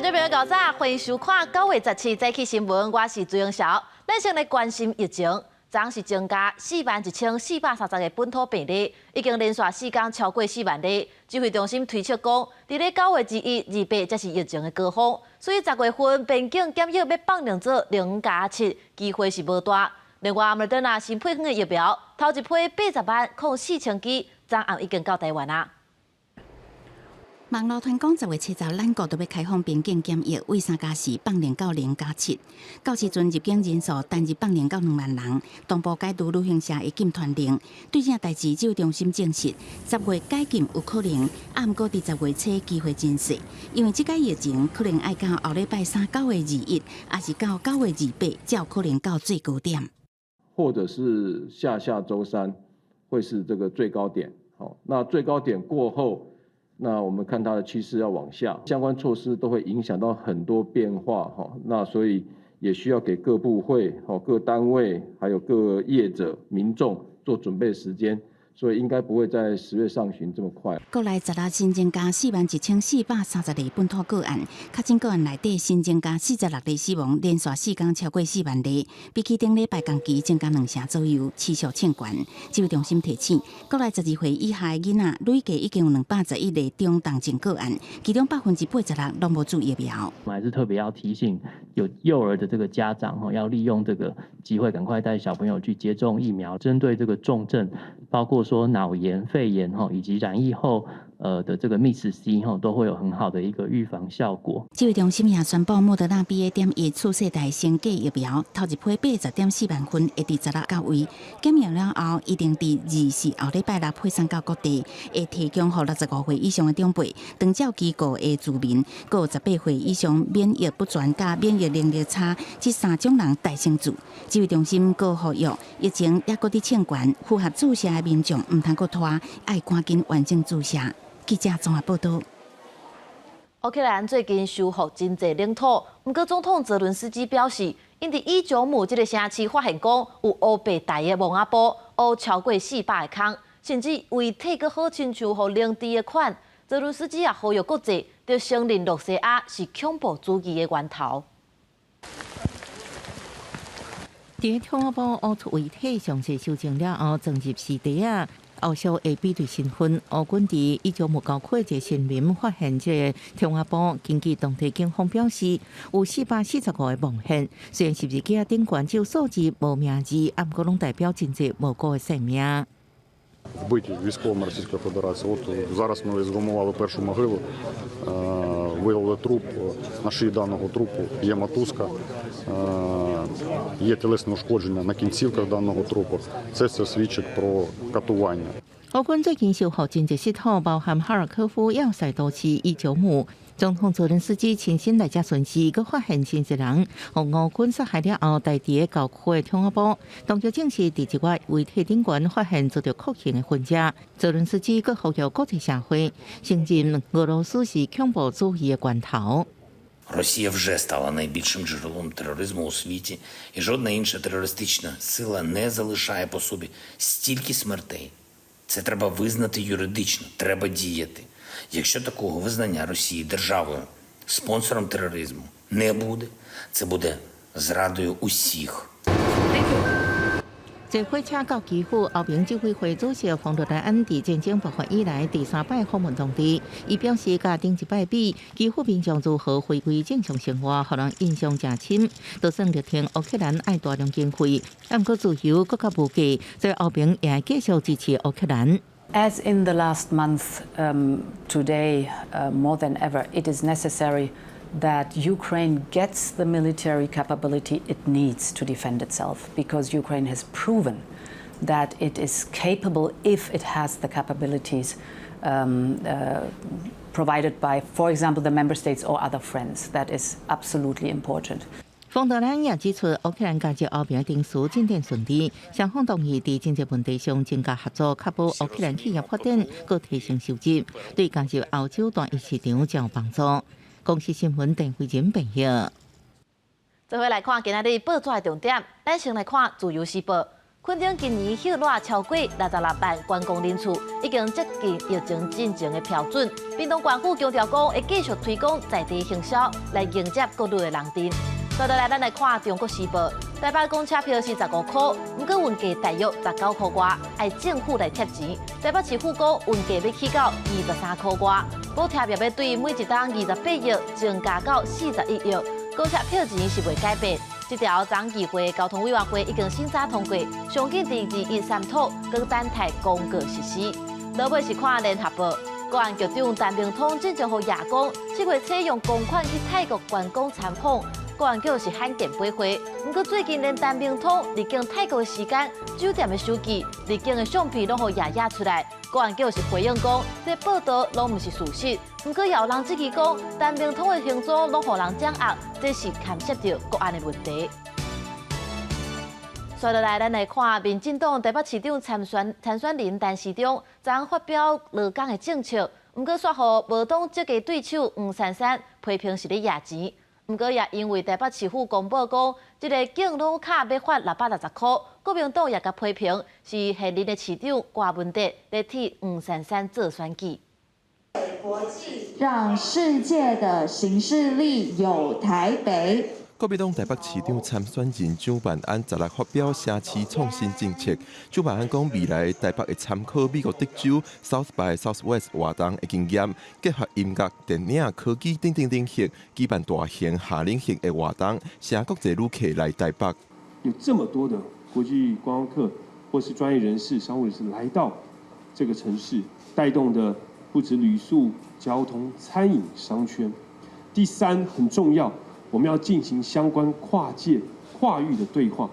眾朋友早晨，歡迎收看9月17早起新聞，我是朱英曉。咱先來關心疫情，昨昏是增加41,430個本土病例，已經連續4天超過4萬例。指揮中心推測講，佇咧9月21、28才是疫情的高峰，所以10月份邊境檢疫欲放量做0加7，機會是無大。另外，莫德納新配方的疫苗，頭一批80萬零4千劑，昨暗已經到台灣啦。網路傳講10月7日，咱國都欲開放邊境檢疫，對3加4放量到0加7。到時陣入境人數單日放量到2萬人，同步解除旅行社的禁團令。對這代誌，指揮中心證實，十月解禁有可能，啊，毋過佇十月初機會真細，因為這擺疫情可能愛到後禮拜三9月21，抑是到9月28，才有可能到最高點。或者是下下週三會是這個最高點。好，那最高點過後，那我們看它的趨勢要往下，相關措施都會影響到很多變化哈。那所以也需要給各部會、各單位，還有各業者、民眾做準備時間。所以應該不會在10月上旬這麼快。國內16新增加41,430例本土個案，確診個案內底新增加46例死亡，連續4天超過4萬例，比起頂禮拜同期增加兩成左右，持續衝懸。指揮中心提醒，國內12歲以下的囡仔累計已經有211例中重症個案，其中86%攏無注疫苗。我們還是特別要提醒有幼兒的這個家長，要利用這個機會，趕快帶小朋友去接種疫苗，針對這個重症，包括說腦炎、肺炎以及染疫後的這個 MIS-C 都會有很好的一個預防效果。指揮中心也宣布，莫德納 BA.1次世代生技疫苗頭一批80.4萬份會佇十六到位，檢驗了後，預定佇24後禮拜六配送到各地，會提供予65歲以上的長輩、長照機構的住民，閣有18歲以上免疫不全佮免疫能力差這三種人代先注。指揮中心閣呼籲，疫情猶閣佇衝懸，符合注射的民眾毋通閣拖，愛趕緊完成注射。記者綜合報道。烏克蘭最近收復真濟領土，毋過總統澤倫斯基表示，𪜶佇伊久姆這个城市發現講有烏白台的墓仔埔，挖超過400個空，甚至遺體閣好親像予靈豬的款。澤倫斯基也呼籲國際，著承認羅西亞是恐怖主義的源頭。佇中部挖出遺體詳細搜證了後，裝入屍袋仔。後續會比對身份，烏軍佇伊久姆郊區一個森林發現這个中阿波，根據當地警方表示，有445個墓穴。雖然十字架頂懸只有數字無名字，毋過攏代表真濟無辜的生命。 Вбиті військовими Російської Федерації. От зараз ми ексгумували першу могилу, виявили труп. На шиї даного трупу є мотузка, є тілесне ушкодження на кінцівках даного трупу. Це все свідчить про катування. 烏軍最近收復真濟失土，包含哈爾科夫要塞都市伊久姆。總統澤連斯基親身來遮巡視，閣發現真濟人，予烏軍殺害了後，待佇個郊區的中部。當局證實，佇一塊遺體頂懸發現遭著酷刑的痕跡。澤倫斯基閣呼籲國際社會承認俄羅斯是恐怖主義的源頭。 Росія вже стала найбільшим джерелом тероризму у світі, і жодна інша терористична сила не залишає по собі стільки смертей. Це треба визнати юридично, треба діяти. Якщо такого визнання Росії державою, спонсором тероризму не буде, це буде зрадою усіх. 坐火車到基輔，歐盟執委會主席馮德萊恩佇戰爭爆發以來第三擺訪問當地，伊表示，佮頂一擺比，基輔民眾如何回歸正常生活，予人印象誠深。就算力挺烏克蘭愛大量經費，毋過自由閣較無價，所以歐盟也會繼續支持烏克蘭。 As in the last month, today, more than ever, it is necessary that Ukraine gets the military capability it needs to defend itself, because Ukraine has proven that it is capable if it has the capabilities provided by, for example, the member states or other friends. That is absolutely important. 馮德萊恩也指出，烏克蘭加入歐盟程序進展順利，雙方同意佇經濟問題上增加合作，確保烏克蘭企業發展，閣提升收入，對加入歐洲單一市場誠有幫助。公視新聞鄧慧仁編譯。做伙來看今仔日報紙的重點，咱先來看《自由時報》。墾丁今年吸納超過66萬觀光人次，已經接近疫情進前的標準。屏東縣府強調講，會繼續推廣在地行銷，來迎接各類的人陣。接落來，咱來看中國時報，台北公車票是15箍，毋過運價大約19箍外，愛政府來貼錢。台北市府講運價欲起到23箍外，補貼也欲對每一冬28億增加到41億，公車票錢是袂改變。這條昨議會交通委員會已經審查通過，上緊佇213妥，閣等待公告實施。落尾是看聯合報，國安局長陳明通進前予掖講，7月初用公款去泰國觀光參訪，國安局是罕見駁回。毋過最近連陳明通入境泰國的時間、酒店的手記、入境的相片攏予掖掖出來，國安局是回應講，這報道攏毋是事實。毋過也有人質疑講，陳明通的行蹤攏予人掌握，這是牽涉著國安的問題。紲落來，咱來看民進黨台北市長參選人陳時中，昨發表勞工的政策，毋過煞予無黨籍的對手黃珊珊批評是咧掖錢。毋過也因為台北市府公布講，這个敬老卡欲發660箍，國民黨也共批評是現任的市長郭文哲咧替黃珊珊做選舉。讓世界的行事曆有台北。國民黨台北市長參選人蔣萬安十六發表城市創新政策。蔣萬安講，未來台北會參考美國德州 South by Southwest 活動的經驗，結合音樂、電影、科技等等領域，舉辦大型夏令營的活動，吸國際旅客來台北。有這麼多的國際觀光客或是專業人士、商務人士來到這個城市，帶動的不止旅宿、交通、餐飲、商圈。第三，很重要，我們要進行相關跨界、跨域的對話。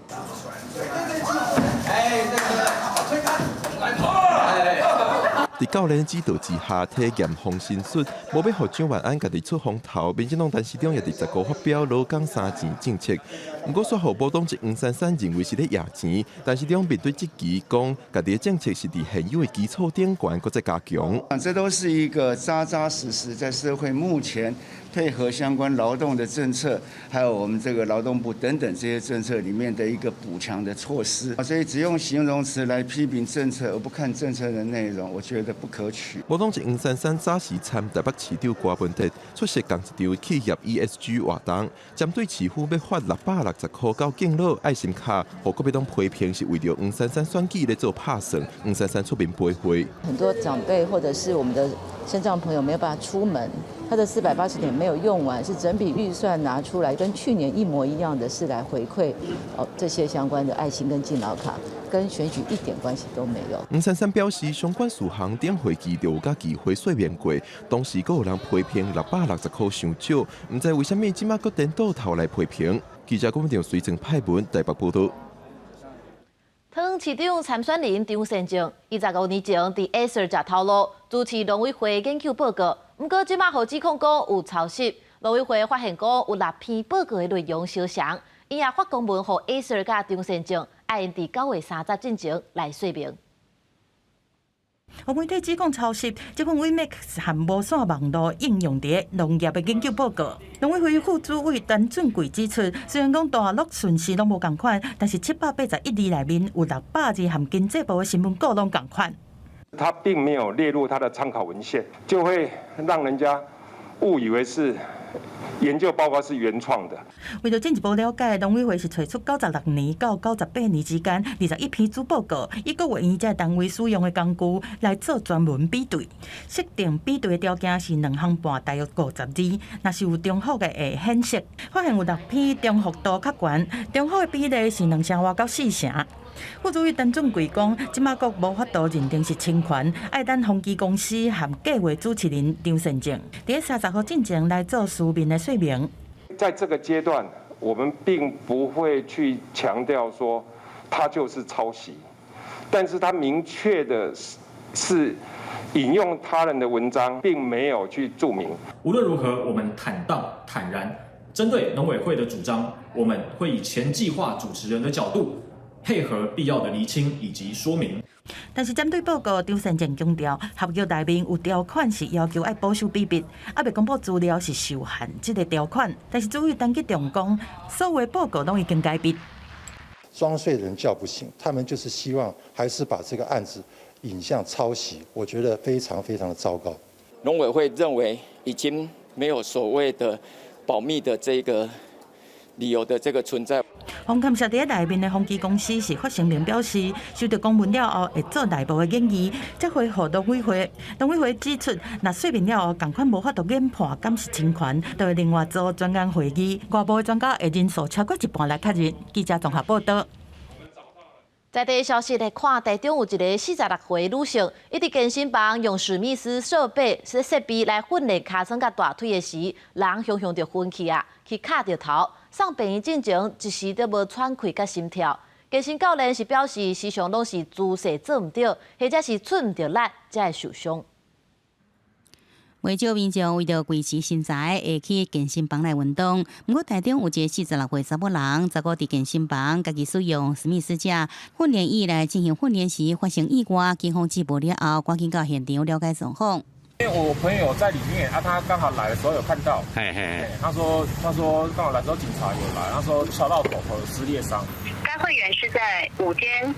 哎，對對對，好推開，來跑！佇教練指導之下，體驗防身術，無欲予蔣萬安家己出風頭。民進黨陳時中也佇15發表勞工三錢政策，毋過煞予無黨籍黃珊珊認為是咧掖錢。陳時中面對質疑，講家己的政策是佇現有的基礎頂懸，閣再加強。這都是一個扎扎實實在社會目前配合相關勞動的政策，還有我們這個勞動部等等這些政策裡面的一個補強的措施。所以只用形容詞來批評政策，而不看政策的內容，我覺得不可取。無黨籍黃珊珊早時參台北市長郭文哲出席仝一場企業 ESG 活動，針對市府欲發660箍到敬老愛心卡，予國民黨批評是為著黃珊珊選舉咧做拍算，黃珊珊出面駁回。很多長輩或者是我們的身障朋友沒有辦法出門，他的480點沒有用完，是整筆預算拿出來，跟去年一模一樣的，是來回饋哦這些相關的愛心跟敬老卡，跟選舉一點關係都沒有。黃珊珊表示，相關事項頂會期就有佮議會說明過，當時閣有人批評660箍傷少，毋知為啥物這馬閣顛倒頭來批評。記者郭文長隨正派文台北報道。桃園市長參選人張善政，伊15年前佇 Acer 食頭路主持農委會研究報告，毋過這馬予指控講有抄襲，農委會發現講有六篇報告的內容相像，伊也發公文予 Acer 佮張善政，愛𪜶佇9月30進前來說明。予媒體指控抄襲，這份 WiMAX 和無線網路應用佇農業的研究報告。農委會副主委陳俊貴指出，雖然講大陸順序攏無仝款，但是781字內面有600字和經濟部的新聞稿攏仝款。他並沒有列入他的參考文獻，就會讓人家誤以為是研究報告是原創的。為著進一步了解，農委會是揣出96年到98年之間21篇主報告，以國衛院這單位使用的工具來做專文比對。設定比對的條件是兩行半大約50字，若是有重複的會顯示。發現有六篇重複度較懸，重複的比例是2成外到4成。副主委陳俊貴講，這馬閣無法度認定是侵權，愛等宏碁公司和計劃主持人張善政，佇30號進前來做書面的說明。在這個階段，我們並不會去強調說他就是抄襲，但是他明確的是引用他人的文章，並沒有去註明。無論如何，我們坦蕩坦然，針對農委會的主張，我們會以前計劃主持人的角度，配合必要的釐清以及說明。但是針對報告，張善政強調，合約內面有條款是要求愛保守秘密，猶未公布資料是受限這个條款。但是主委陳吉仲講，所有報告攏已經解密。裝睡的人叫不醒，他們就是希望還是把這個案子引向抄襲，我覺得非常非常的糟糕。農委會認為已經沒有所謂的保密的這個理由的這個存在。紅勘社佇內面的風機公司是發聲明表示，收到公文了後會做內部的研議，才回予農委會。農委會指出，若說明了後仝款無法度研判敢是侵權，就會另外做專案會議，外部的專家會人數超過一半來確認。記者綜合報道。在地消息來看，台中有一个46歲女性，伊佇健身房用史密斯設備來訓練尻川佮大腿的時，人雄雄就昏去啊，去敲著頭，送病院進前一時都無喘氣佮心跳。健身教練是表示，時常攏是姿勢做毋對，或者是出毋著力，才會受傷。袂少民眾為著維持身材，會去健身房來運動。毋過台中有一个46歲查某人，十五佇健身房家己使用史密斯架訓練椅來進行訓練時，發生意外，警方接報了後，趕緊到現場了解狀況。因為我朋友在裡面啊，他剛好來的時候有看到，嘿嘿，他說剛好來的時候警察有來，他說敲到頭，頭有撕裂傷。該會員是在午間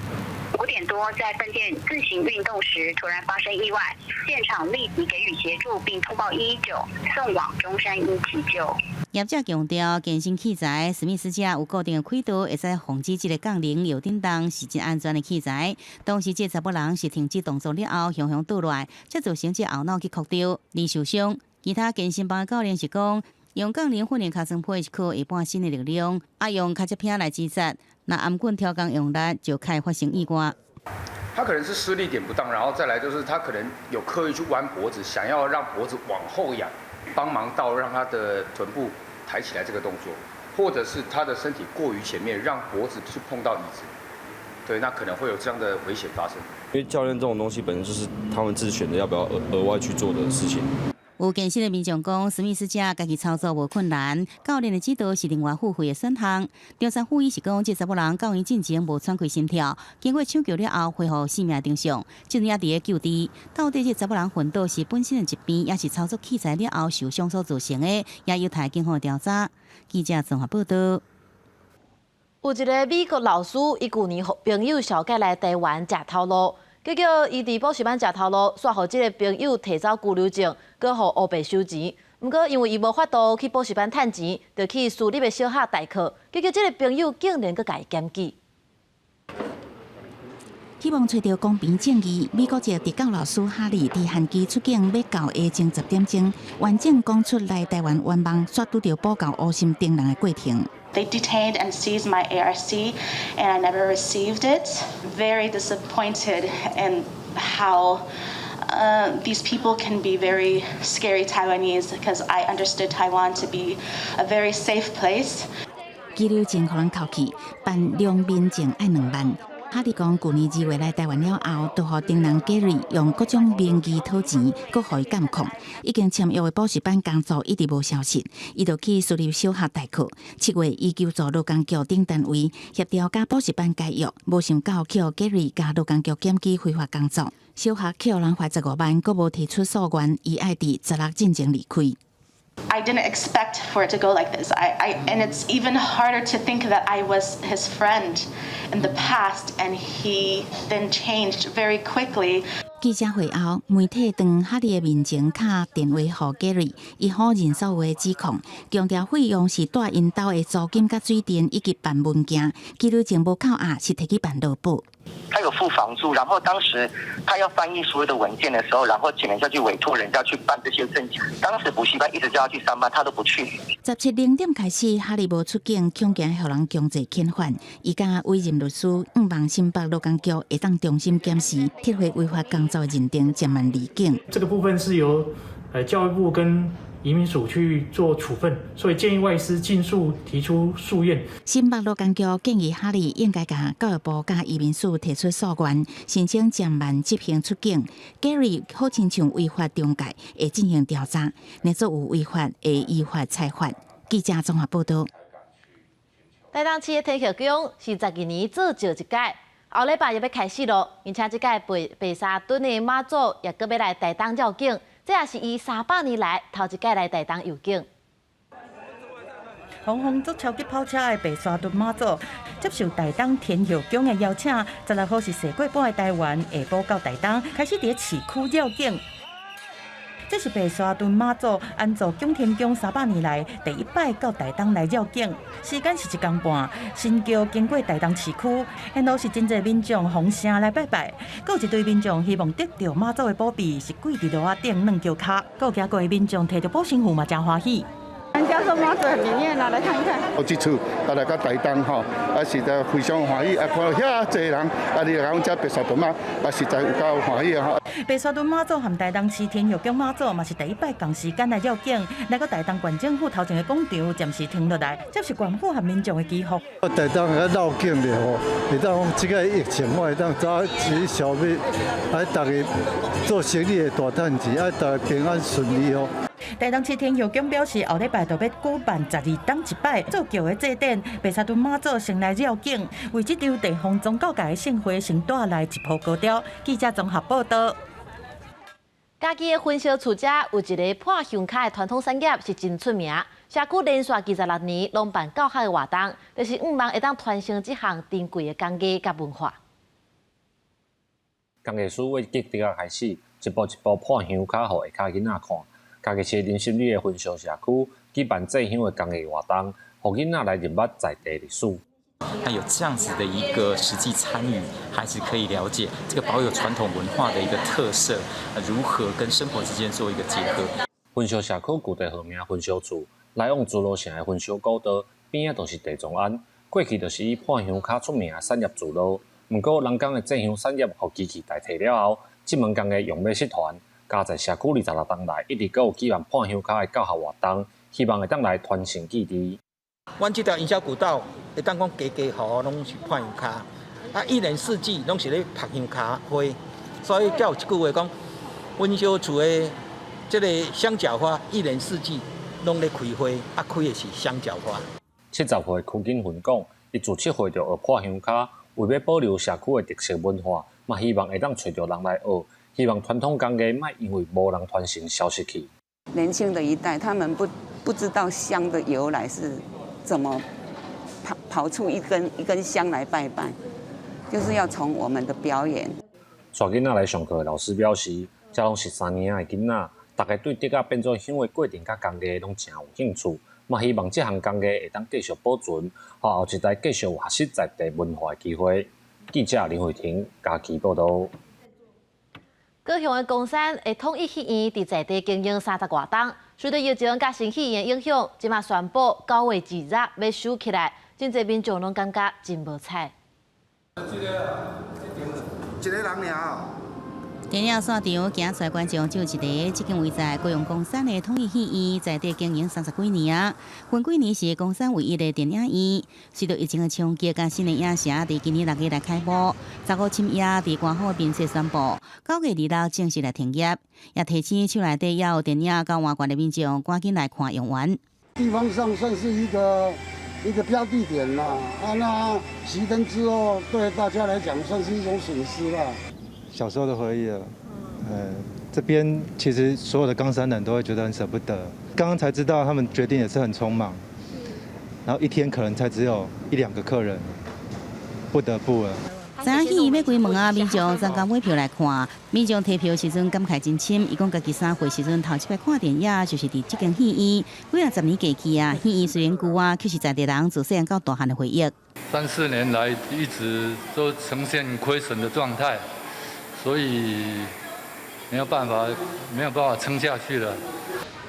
5點多在飯店自行運動時突然發生意外，現場立即給予協助，並通報119送往中山醫急救。業者強調，健身器材史密斯架有固定的軌道，會使防止這个槓鈴搖振動，是真安全的器材。當時這查某人是停止動作了後，雄雄倒落來，才造成這後腦去磕著，而受傷。其他健身房的教練是講，用槓鈴訓練尻川皮是靠下半身的力量，啊用跤脊片來支撐，若頷頸調工用力就較會發生意外。他可能是施力點不當，然後再來就是他可能有刻意去彎脖子，想要讓脖子往後仰，幫忙到讓他的臀部抬起來這個動作，或者是他的身體過於前面，讓脖子去碰到椅子，對，那可能會有這樣的危險發生。因為教練這種東西本身就是他們自選的要不要額外去做的事情。有健身的民眾講，史密斯架家己操作無困難，教練的指導是另外付費的選項。中山附醫是講，這查某人到院進前無喘氣心跳，經過搶救了後恢復生命正常，這陣也佇咧救治。到底這查某人昏倒是本身的疾病，抑是操作器材了後受傷所造成的，也有待警方調查。記者綜合報道。有一个美國老師，伊舊年予朋友紹介來台灣食頭路，結果伊佇補習班食頭路，煞予這个朋友提走居留證，閣予烏白收錢。毋過因為伊無法度去補習班趁錢，就去私立的小學代課。結果這个朋友竟然閣共伊檢舉。希望揣著公平正義，美國籍特教老師哈利佇寒機出境欲到下鐘10點鐘，完整講出來台灣願望，煞拄著補教烏心頂人的過程。 They detained and seized my ARC, and I never received it. Very disappointed in how these people can be very scary Taiwanese because I understood Taiwan to be a very safe place. 居留證予人扣去，辦良民證愛2萬。哈利講，舊年2月來台灣了後，就予頂人 Gary 用各種名義討錢，閣予伊監控。已經簽約的補習班工作一直無消息，伊就去私立小學代課。7月，伊求助勞工局等單位協調佮補習班解約，無想到予 Gary 佮勞工局檢舉非法工作，小學予人罰15萬，閣無提出訴願，伊愛佇16進前離開。 I didn't expect for it to go like this. And it's even harder to think that I was his friend in the past and he then changed very quickly. 記者會後，媒體當哈利的面前敲電話予 Gary，伊否認所有的指控，強調費用是蹛𪜶兜的租金佮水電以及辦文件，居留證無扣押，是提去辦勞保。他有付房租，然後當時他要翻譯所有的文件的時候，然後請人家去委託人家去辦這些證件。當時補習班一直叫他去上班，他都不去。17零點開始，哈利無出境，恐驚予人強制遣返。伊佮委任律師，向望新北勞工局會當重新檢視，撤回違法工作認定，暫緩離境。這個部分是由教育部跟移民署去做處分，所以建議外師盡速提出訴願。新北勞工局建議哈利應該共教育部佮移民署提出訴願，申請暫緩執行出境。Gary 好親像違法中介，會進行調查，若做有違法，會依法裁罰。記者綜合報道。台東市的天后宮是12年做醮一擺，後禮拜就欲開始囉，而且這屆白沙屯的媽祖也閣欲來台東繞境。這也是伊300年來頭一擺來台東遊境。風速超級跑車的白沙屯媽祖接受台東天后宮的邀請，16號是踅過半个台灣，下晡到台東開始佇市區繞境。這是白沙屯媽祖安祖拱天宮300年來第一擺到台東來繞境，時間是一工半，神轎經過台東市區，沿路是真濟民眾奉聲來拜拜，閣有一堆民眾希望得著媽祖的保庇，是跪佇路仔頂軟轎跤，閣有行過的民眾提著保身符嘛，誠歡喜。人家說媽祖很靈驗啊，來看一看。我這次啊來到台東吼，啊實在非常歡喜，啊看到遐濟人，啊你來阮遮白沙屯媽，啊實在有夠歡喜啊吼。白沙屯媽祖和台東市天后宮媽祖嘛是第一擺仝時間來繞境，來到台東縣政府頭前的廣場，暫時停落來，接受縣府和民眾的祈福。台東遐繞境咧吼，會當講這个疫情，我會當早起消滅，啊，逐家做生意會大趁錢，啊，逐家平安順利哦。台東市天后宮表示，後禮拜就欲舉辦12冬一擺做轎的祭典，白沙屯媽祖先來繞境，為這場地方宗教界的盛會先帶來一鋪高潮。記者綜合報道。嘉義的雲霄厝遮有一个破香跤的傳統產業是真出名，社區連續26年攏辦教學的活動，就是向望會當傳承這項珍貴的工藝佮文化。工藝師為激竹仔開始，一步一步破香跤，予下跤囡仔看。嘉義市林心里的雲霄社區舉辦製香的工藝活動，予囡仔來認捌在地歷史。那有這樣子的一個實際參與，孩子可以了解這個保有傳統文化的一個特色，如何跟生活之間做一個結合。雲霄社區舊地號名雲霄厝，來往諸羅城的雲霄古道邊仔就是地藏庵，過去就是以破香跤出名的產業聚落。毋過人工的製香產業予機器代替了後，這門工藝用欲失傳。加在社區26冬來，一直閣有舉辦破香跤的教學活動，希望會當來傳承記憶。阮這條雲霄古道會當講家家戶戶攏是破香跤，啊，一年四季攏是咧曝香跤花，所以才有一句話講：雲霄厝的這个香蕉花，一年四季攏咧開花，啊，開的是香蕉花。70歲柯景雲講，伊自7歲就學破香跤，為欲保留社區的特色文化，嘛希望會當揣著人來學。希望傳統工藝莫因為無人傳承消失去。年輕的一代，他們不知道香的由來是怎麼跑出一根一根香來拜拜，就是要從我們的表演。帶囡仔來上課的老師表示，這攏是3年仔的囡仔，逐家對竹仔變做香的過程佮工藝攏誠有興趣，嘛希望這項工藝會當繼續保存，予後一代繼續有學習在地文化的機會。記者林慧婷嘉義報導。高雄的岡山的統一戲院佇在地經營30外冬，隨著疫情佮新肺炎影響，這馬宣布9月2日欲收起來，真濟民眾攏感覺真無彩。一个人爾。電影散場行出來觀眾只有一个，這間位在高雄岡山的統一戲院，在地經營30幾年啊。近幾年是岡山唯一的電影院。隨著疫情的衝擊，佮新的影城佇今年6月來開幕，15深夜佇官方面冊宣布，9月26正式來停業，也提醒厝內底猶有電影佮換券的民眾趕緊來看用完。地方上算是一個標的點啦，啊，那熄燈之後，對大家來講算是一種損失啦。小時候的回憶了，這邊其實所有的岡山人都會覺得很捨不得。剛剛才知道他們決定也是很匆忙，然後一天可能才只有一兩個客人，不得不了。知影戲院欲關門啊，民眾爭相買票來看。民眾提票時陣感慨真深，伊講家己3歲時陣頭一擺看電影就是佇這間戲院。幾仔十年過去啊，戲院雖然舊啊，卻是在地人自細漢到大漢的回憶。三四年來一直都呈現虧損的狀態。所以沒有辦法，沒有辦法撐下去了。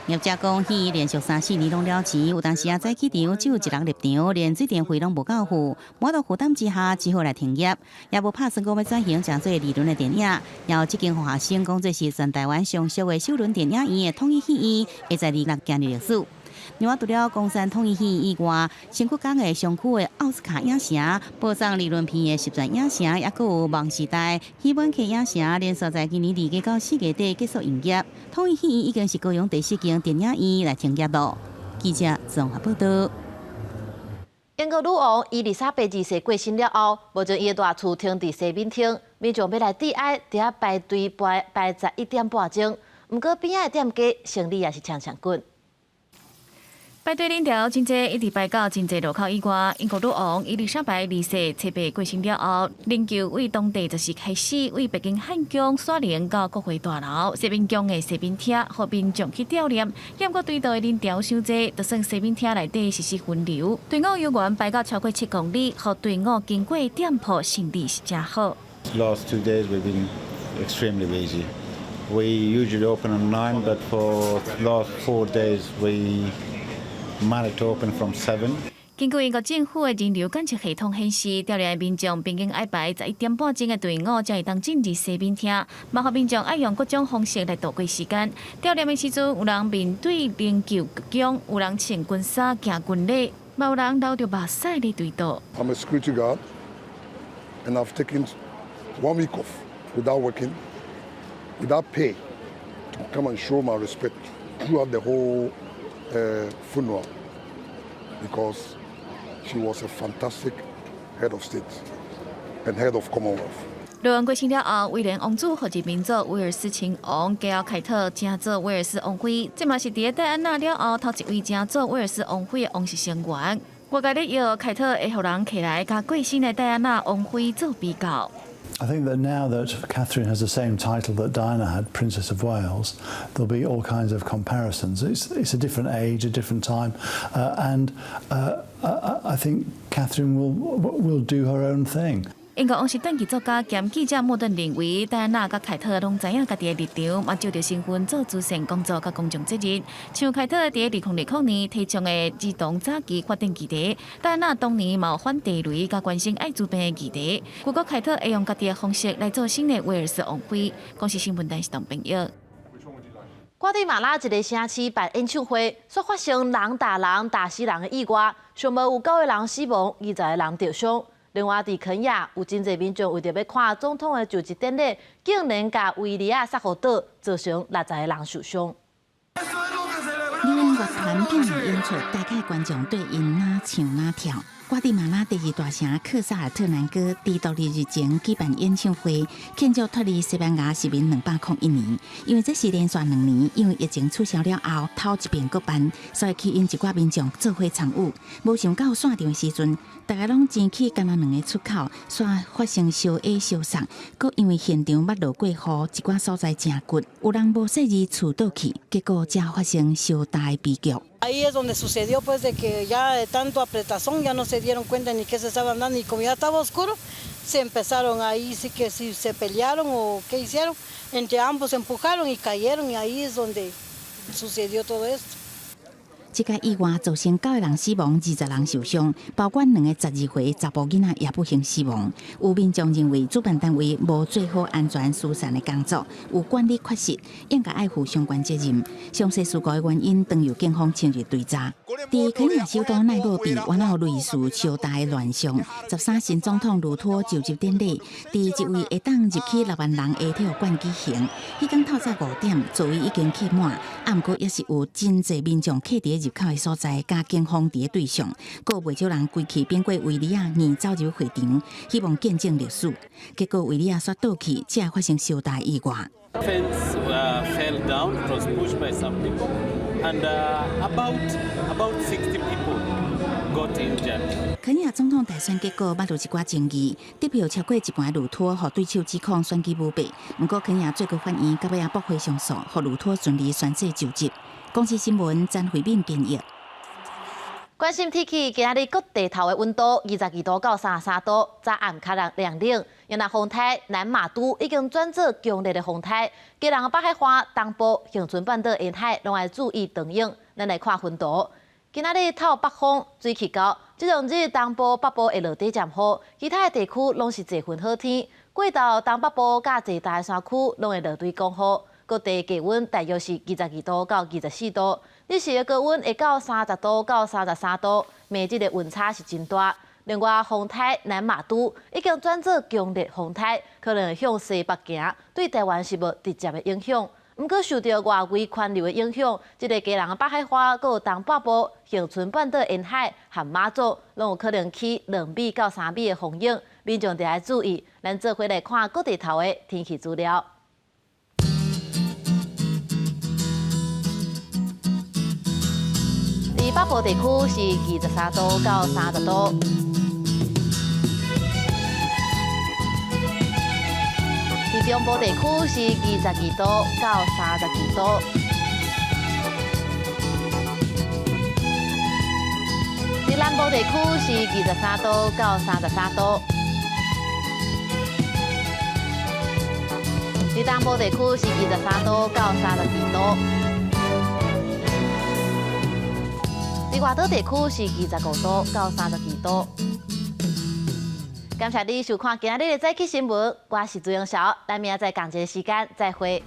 業者講，戲院連續三四年攏了錢，有當時啊早起場只有一人入場，連水電費攏無夠付，無法度負擔之下，只好來停業。也無拍算講欲轉型成做二輪的電影。然後這間予學生講做是全台灣上俗的首輪電影院的統一戲院，會在26加入歷史。另外，除了岡山統一戲院以外，新北港的商區的奧斯卡影城、播送二輪片的十全影城，抑閣有夢時代、喜本客影城，連續在今年2月到4月底結束營業。統一戲院已經是高雄第四間電影院來停業囉。記者綜合報道。英國女王伊麗莎白二世過身了後，目前伊的大厝停佇西敏廳，民眾欲來致哀，佇遐排隊排排11點半鐘。毋過邊仔的店家生理也是衝衝滾。排隊人潮真濟，一直排到真濟路口以外。英國女王伊麗莎白二世七八過身了後，靈柩為當地十四開始為白金漢宮徙靈到國會大樓西敏宮的西敏廳，予民眾去悼念。毋過隊道的人潮傷濟，就算西敏廳內底實施分流，隊伍猶原排到超過7公里，予隊伍經過店鋪生意是誠好。 Last 2 days we've been extremely busy. We usually open at 9, but for last 4 days we managed to open from 7. 根據英國政府的人流監測系統顯示，悼念的民眾平均愛排11點半鐘的隊伍，才會當進入西敏廳。嘛予民眾愛用各種方式來度過時間。悼念的時陣，有人面對靈柩鞠躬，有人穿軍衫行軍禮，嘛有人流著目屎咧追悼。 I'm a security guard, and I've taken one week off without working, without pay, to come and show my respect throughout the whole funeral, because she was a fantastic head of state and head of Commonwealth. 女王過身了後，威廉王子予任命做威爾斯親王，嫁予凱特成做威爾斯王妃，這嘛是佇咧戴安娜了後頭一位成做威爾斯王妃的王室成員。外界咧臆凱特會予人提來佮過身的戴安娜王妃做比較。 I think that now that Catherine has the same title that Diana had, Princess of Wales, there'll be all kinds of comparisons. It's a different age, a different time, and I think Catherine will do her own thing. 英國王室傳記作家兼記者莫頓認為，戴安娜佮凱特攏知影家己的立場，嘛就著身份做慈善工作佮公眾責任。像凱特佇2020年提倡的兒童早期發展議題，戴安娜當年嘛有反地雷佮關心愛滋病的議題。不過凱特會用家己的方式來做新的威爾斯王妃。公視新聞電視董朋友。瓜地馬拉一个城市辦演唱會，煞發生人打人、打死人的意外，上無有九個人死亡，20個人著傷。另外，佇肯亞有真濟民眾為著欲看總統的就職典禮，竟然共圍籬仔殺予倒，造成60個人受傷。流行樂團表演演出，大概觀眾對𪜶若唱若跳。瓜地馬拉第二大城克薩爾特南哥佇獨立日前舉辦演唱會，慶祝脫離西班牙殖民201年。因為這是連續2年，因為疫情取消了後，頭一遍閣辦，所以吸引一寡民眾做伙參與。無想到散場的時陣，大家攏前去干焦兩个出口，煞發生相挨相捒。閣因為現場捌落過雨，一寡所在誠滑，有人無細膩跣倒去，結果才發生相大的悲劇。 Ahí es donde sucedió, pues, de que ya de tanto apretazón ya no se dieron cuenta ni qué se estaban dando y como ya estaba oscuro, se empezaron ahí, sí que si se pelearon o qué hicieron, entre ambos se empujaron y cayeron y ahí es donde sucedió todo esto. 這个意外造成九个人死亡，20人受傷，包括兩个12歲查埔囡仔也不幸死亡。有民眾認為主辦單位無做好安全疏散的工作，有管理缺失，應該愛負相關責任。詳細事故的原因，當由警方深入追查。佇肯亞首都奈洛比，原來有類似相大的亂象。13新總統魯托就職典禮，佇一位會當入去6萬人的體育館舉行。彼工透早5點，座位已經客滿，啊，毋過猶是有真濟民眾客佇入口的所在，佮警方佇咧對上，閣有袂少人規氣變過圍籬仔，硬走入會場，希望見證歷史。結果圍籬仔煞倒去，才會發生相大意外。 Fence fell down. It was pushed by some people, and about 60 people got injured. 肯亞總統大選結果捌有一寡爭議，得票超過一半的魯托予對手指控選舉舞弊。毋過肯亞最高法院到尾仔駁回上訴，予魯托順利宣誓就職。公視新聞詹慧敏編譯。關心天氣，今仔日各地頭的溫度22度到33度，早暗較涼涼冷。因為風颱南瑪都已經轉做強烈的風颱，基隆北海岸、東部、恆春半島沿海攏愛注意長湧。咱來看雲圖，今仔日透北風，水氣厚，這兩日東部、北部會落短暫雨，其他的地區攏是濟雲好天。過晝東北部佮濟大山區攏會落雷公雨。各地低溫大約是22度到24度，日時的高溫會到30度到33度，每日的溫差是真大。另外，風颱南瑪都已經轉做強烈風颱，可能會向西北行，對台灣是無直接的影響。毋過受著外圍環流的影響，這个基隆的北海岸、閣有東半部、恆春半島沿海和馬祖，攏有可能起2米到3米的風湧，民眾著愛注意。咱做伙來看各地頭的天氣資料。佇北部地區是23度到30度。佇中部地區是22度到32度。佇南部地區是23度到33度。佇東部地區是23度到32度。佇外島地區是25度到32度。感謝你收看今仔日的早起新聞，我是朱英韶，咱明仔載仝一个時間再會。